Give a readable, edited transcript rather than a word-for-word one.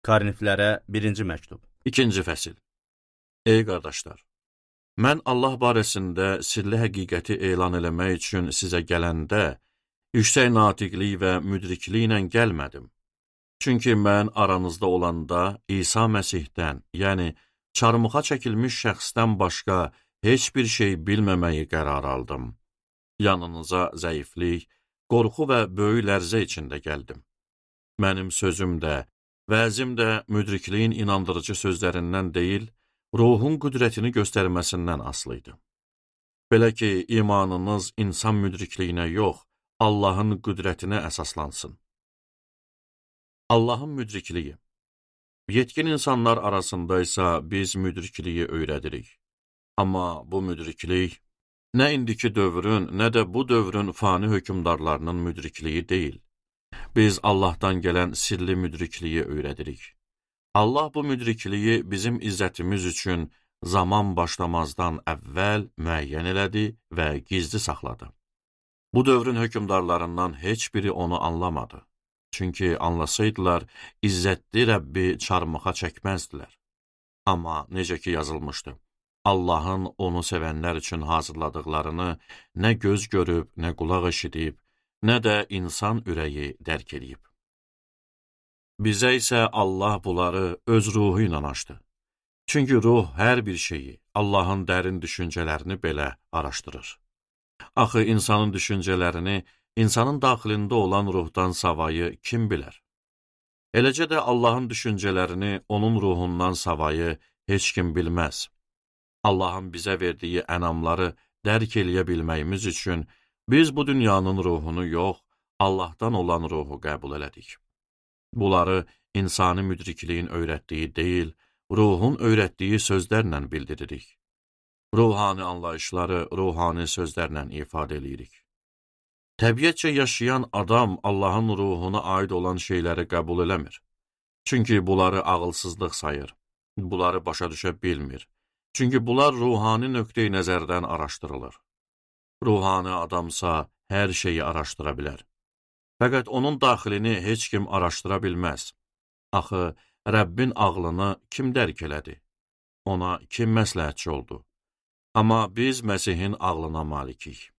Korinflərə 1-ci məktub. 2-ci fəsil. Ey qardaşlar, mən Allah barəsində sirli həqiqəti elan eləmək üçün sizə gələndə, yüksək natiqlik və müdrikliklə gəlmədim. Çünki mən aranızda olanda İsa Məsihdən, yəni çarmıxa çəkilmiş şəxsdən başqa heç bir şey bilməməyi qərar aldım. Yanınıza zəiflik, qorxu və böyük lərzə içində gəldim. Mənim sözüm də, vəzim də müdrikliyin inandırıcı sözlərindən deyil, ruhun qüdrətini göstərməsindən asılı idi. Belə ki, imanınız insan müdrikliyinə yox, Allahın qüdrətinə əsaslansın. Allahın müdrikliyi. Yetkin insanlar arasında isə biz müdrikliyi öyrədirik. Amma bu müdriklik nə indiki dövrün, nə də bu dövrün fani hökmdarlarının müdrikliyi deyil. Biz Allahdan gələn sirli müdrikliyi öyrədirik. Allah bu müdrikliyi bizim izzətimiz üçün zaman başlamazdan əvvəl müəyyən elədi və gizli saxladı. Bu dövrün hökmdarlarından heç biri onu anlamadı. Çünki anlasaydılar, izzətli Rəbbi çarmıxa çəkməzdilər. Amma necə ki yazılmışdı, Allahın onu sevənlər üçün hazırladıqlarını nə göz görüb, nə qulaq eşidib, nə də insan ürəyi dərk eləyib. Bizə isə Allah bunları öz ruhu ilə açdı. Çünki ruh hər bir şeyi, Allahın dərin düşüncələrini belə araşdırır. Axı insanın düşüncələrini insanın daxilində olan ruhdan savayı kim bilər? Eləcə də Allahın düşüncələrini onun ruhundan savayı heç kim bilməz. Allahın bizə verdiyi ənamları dərk eləyə bilməyimiz üçün biz bu dünyanın ruhunu yox, Allahdan olan ruhu qəbul elədik. Bunları insani müdrikliyin öyrətdiyi deyil, ruhun öyrətdiyi sözlərlə bildiririk. Ruhani anlayışları ruhani sözlərlə ifadə eləyirik. Təbiətcə yaşayan adam Allahın ruhuna aid olan şeyləri qəbul eləmir. Çünki bunları ağılsızlıq sayır, bunları başa düşə bilmir. Çünki bunlar ruhani nöqteyi nəzərdən araşdırılır. Ruhani adamsa hər şeyi araşdıra bilər. Fəqət onun daxilini heç kim araşdıra bilməz. Axı, Rəbbin ağlını kim dərk elədi? Ona kim məsləhətçi oldu? Amma biz Məsihin ağlına malikik.